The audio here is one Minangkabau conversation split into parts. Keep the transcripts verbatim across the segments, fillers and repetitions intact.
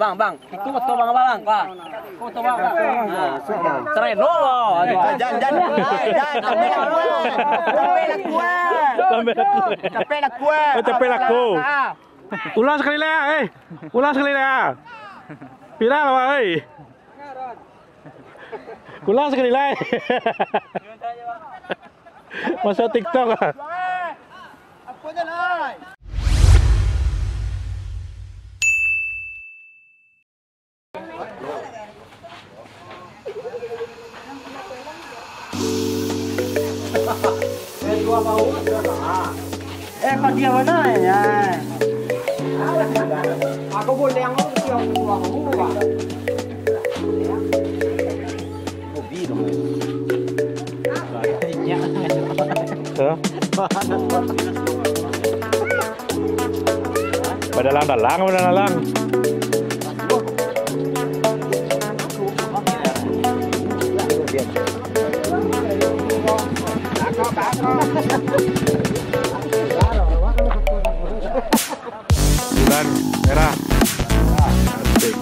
Bang, bang, itu motor bang, bang, bang. Motor bang, bang. Nah, serai lo. Jan, jan, jan, jan, sampai lah kuat. Sampai lah kuat. Capek lah kuat. Oh, capek lah kuat. Ah. Ulang sakali lai, eh. Ulang sakali lai. Viral, wah, eh. Ulang sakali lai. Masuk TikTok ah. Eh, kau diam mana ya? Aku boleh yang mau, aku boleh yang mau. Hah? Badalang-dalang, badalang-dalang. Bulan merah. Asik.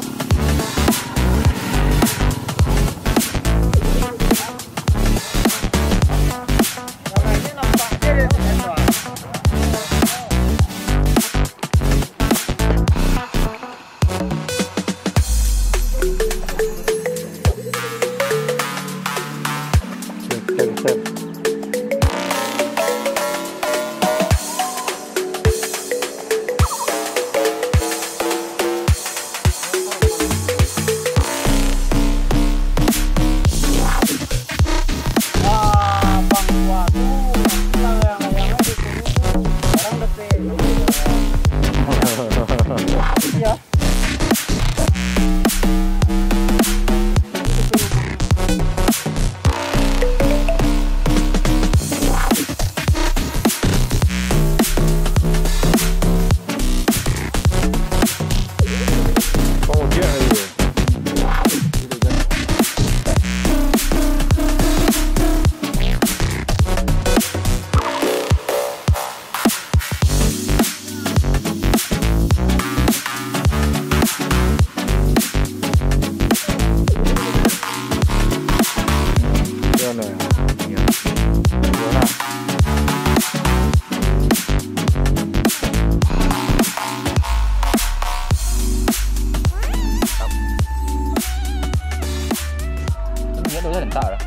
Ini ada rentak lah.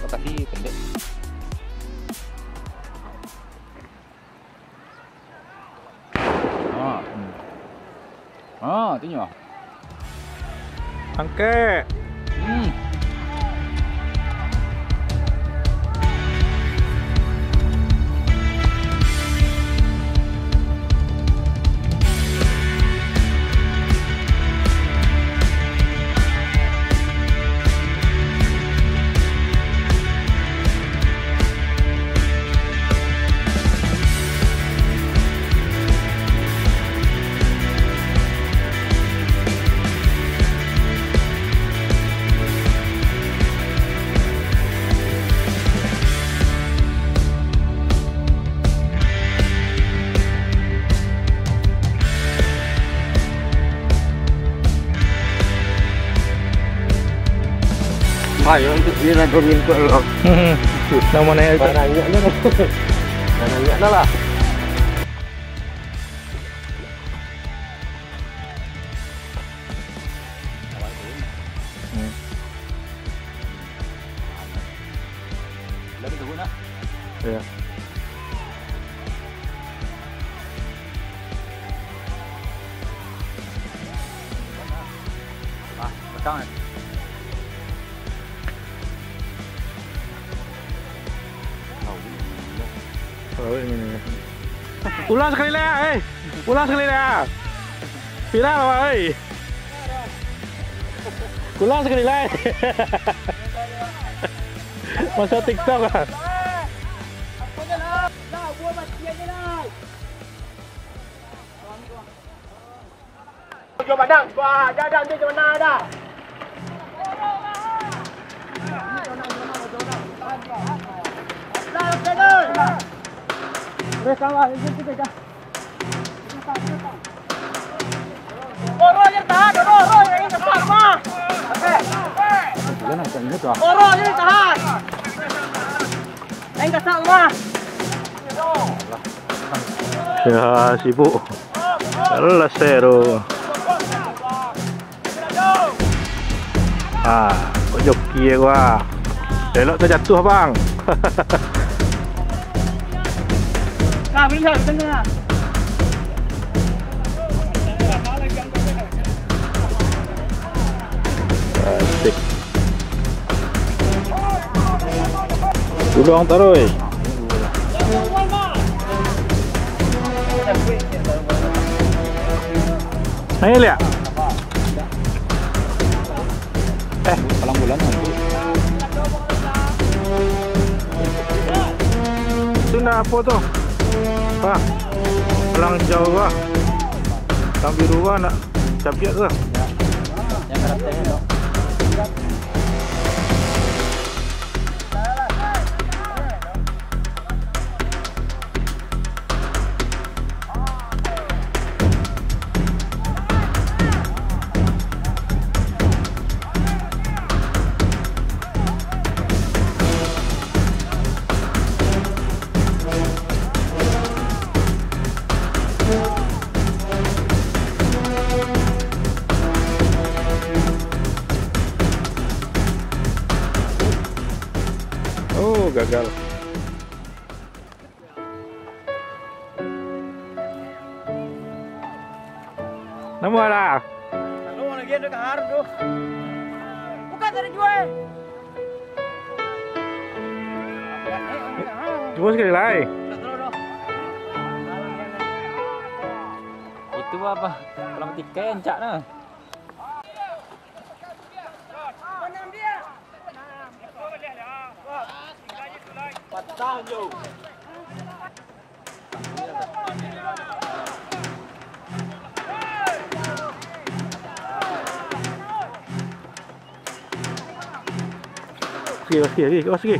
Lokasi pendek. Ah, hmm. Ah, tu nyo. Angkek. Hmm. Ayo, untuk dia nak bermain kot lah. Hmm. Nama naik tu? Banyak lah. Banyak lah. Hmm. Lagi turun lah. Ya. Ah, petang eh. Ulang sakali lai, eh. Ulang sakali lai. Viral, wah, oi. Ulang sakali lai. Masuk TikTok ah. Jo padang, wah, dah, dah, dah, dah. Lah, oke, dah. Weh, kawan, itu kita dah. Oro je tahan, oro, oro, jangan kasar mah. Oro je tahan. Jangan kasar mah. Ya, sibuk. Alah, seru. Ah, kok joki ya gua. Elok terjatuh, Bang. Nah, benar, benar. Asik. Gulung taruih. Naik liak. Eh, palang bulan nanti. Itu nak apa tu? Wah, palang jauh lah. Palang biru lah nak capiak tu. Ya. Yang karateh tu. Oh, gagal. Namo lah. Kalau lagi ada kahar tu. Bukan dari jual. Cuba sekali lai. Itu apa? Kalau tikai encak nah. Patah jo. Oke, oke, oke, oke.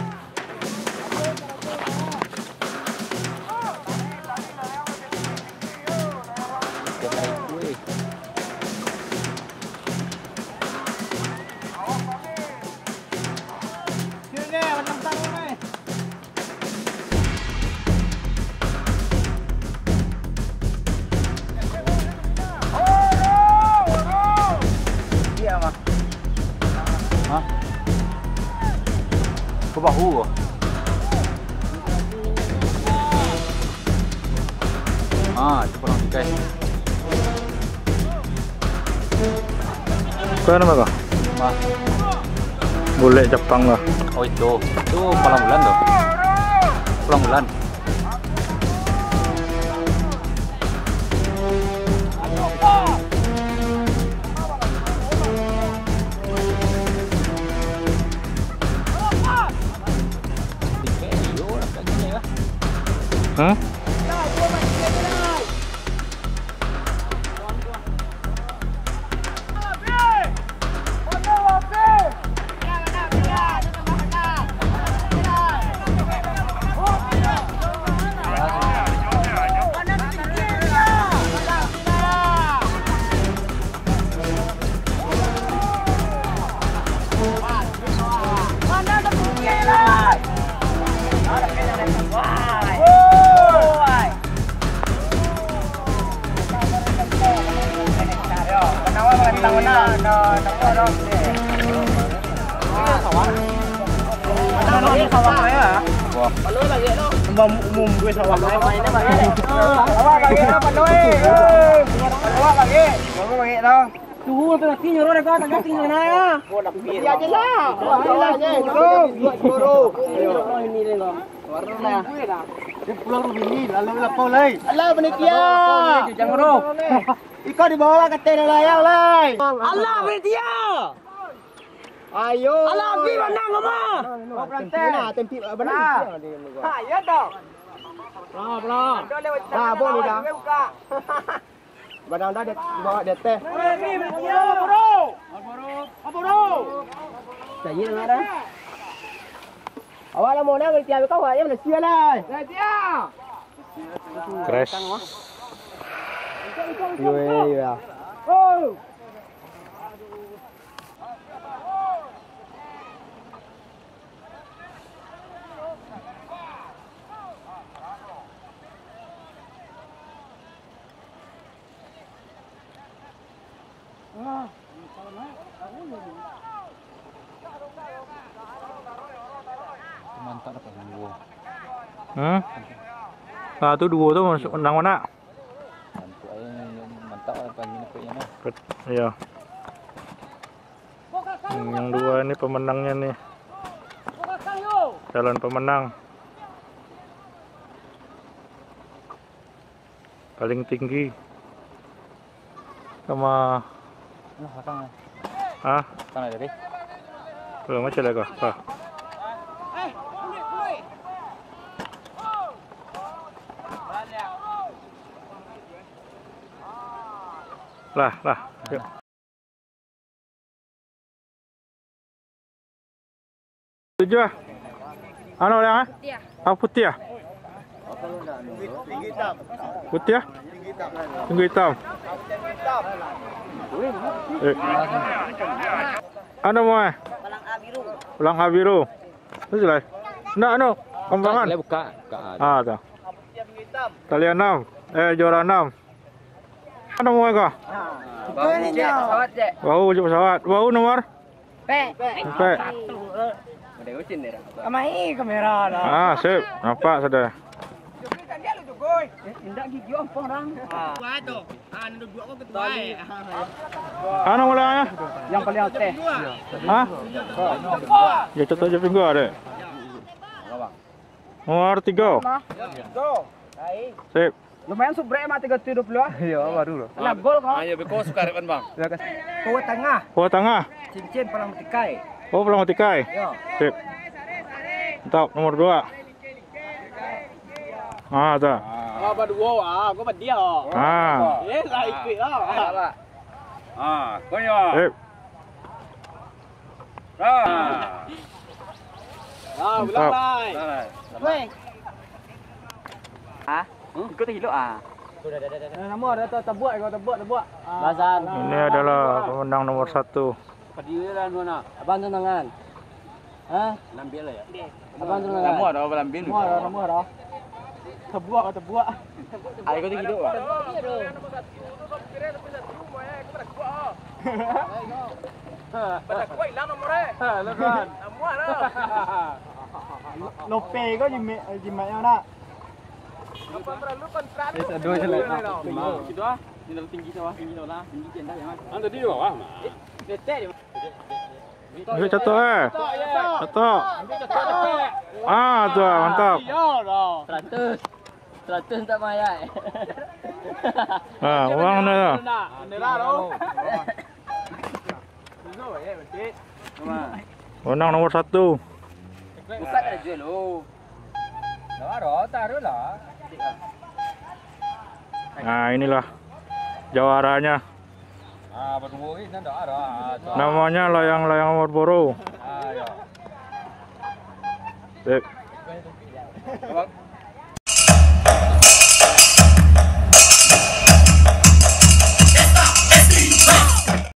Hah? Ke bahu ko? Ah, itu palang tikai. Kau nama kau? Mas. Bulek Japang lah. Oh, itu. Itu palang bulan tu. Palang bulan. Hah? Umum gue sawah. Awak bagi lah, Pak Doi. Awak bagi. Baru bagi tau. Suhu tu nanti nyuruh dah, tak ganti sana ya. Dia je lah. Dia lah je. Suruh. Suruh. Ini dia kau. Warna. Dia pulang rumah ni, lalu lapau lai. Alah, panitia. Jangan roh. Iko dibawa ka teh layang lai. Alah, panitia. Ayo. Alah, abih banang, Mama. Oh, perantai. Nah, tempi banang. Ah. Ha, iya tau. Bro, bro. Nah, boleh dah. Buka. Badang dah, dia bawa di ateh. Hei, ni, Marlboro! Marlboro! Marlboro! Cari lah dah. Awak lah mau nak berhenti, awak ni Malaysia lah. Malaysia! Crash. Yo, yo, yo. Mantap dapat duo. Hmm? Nah, tu duo tu masuk nang mana? Mantap, eh, mantap lah pagi ni, pokoknya, nah. Iya. Hmm, yang dua ni pemenangnya nih. Calon pemenang. Paling tinggi. Sama. Nah, belakang, eh. Hah? Belakang tadi. Belum, masih lagi. Ah. Lah, lah. Yuk. Tujuh ah. Anu, Liang, ah? Putiah. Ah, putiah. Putiah? Tinggi hitam. Eh. Anu mau, eh? Ulang A biru. Itu jelas. Ndak, anu, kembangan. Buka, buka. Ah, tu. Tali enam. Eh, juara enam. Anu mau, kah? Baru cek pesawat, cek. Baru cek pesawat. Baru nomor? Pek. Pek. Kamai kamera lah. Ah, sip. Nampak sudah. Indak gigi ompong orang. Anu mulanya? Yang paling atas. Hah? Ya, contoh je pinggul ada. Nomor tiga. Sip. Lumayan subrek mah tiga tujuh dua puluh ah. Iya, baru loh. Kena gol kau. Ah, ya, beko suka rek, Bang. Pawa tangah. Pawa tangah. Cincin palang tikai. Oh, palang tikai. Iya. Sip. Mantap, nomor dua. Ah, tu. Ah, baduo, ah, gua badiah, oh. Ah. Eh, lah ikut lah. Ah, konyo. Sip. Ah. Ah, mantap. Ulang, Lai. Weh. Hah? Ikut hilok ah. Nah, nama ada tak tabuak kau, tabuak, tabuak. Ah. Basan. Ini adalah pemenang nomor satu. Padi lah, Nona. Abang tu tangan. Hah? Lambil lah ya. Abang tu tangan. Nama ada, Abang Lambil. Nama ada, nama ada. Tabuak, tabuak. Ayo, kau tu hidup, Bang. Pada kuat hilang nomor eh. Ha, lo kan. Lope kau jimat, jimatnya nak. Apa perlu kontrak tu? Sado je lah. Situ ah. Ini terlalu tinggi sawah, tinggi sawah lah. Tinggi rendah ya, Mas. Ah, tadi di bawah, Mas. Eh, detek dia. Ambil catok, eh. Catok. Ah, tu ah, mantap. Iya dah. Seratus. Seratus tak mayat. Ah, uang dah. Nak, bendera tu. Menang nomor satu. Buka tak ada jual, oh. Dah ada, taruh lah. Nah, inilah jawaranya. Ah, berdua ni dah ada. Ah, tu. Namanya Layang-Layang Marlboro. Ah, ya. Sip. Abang,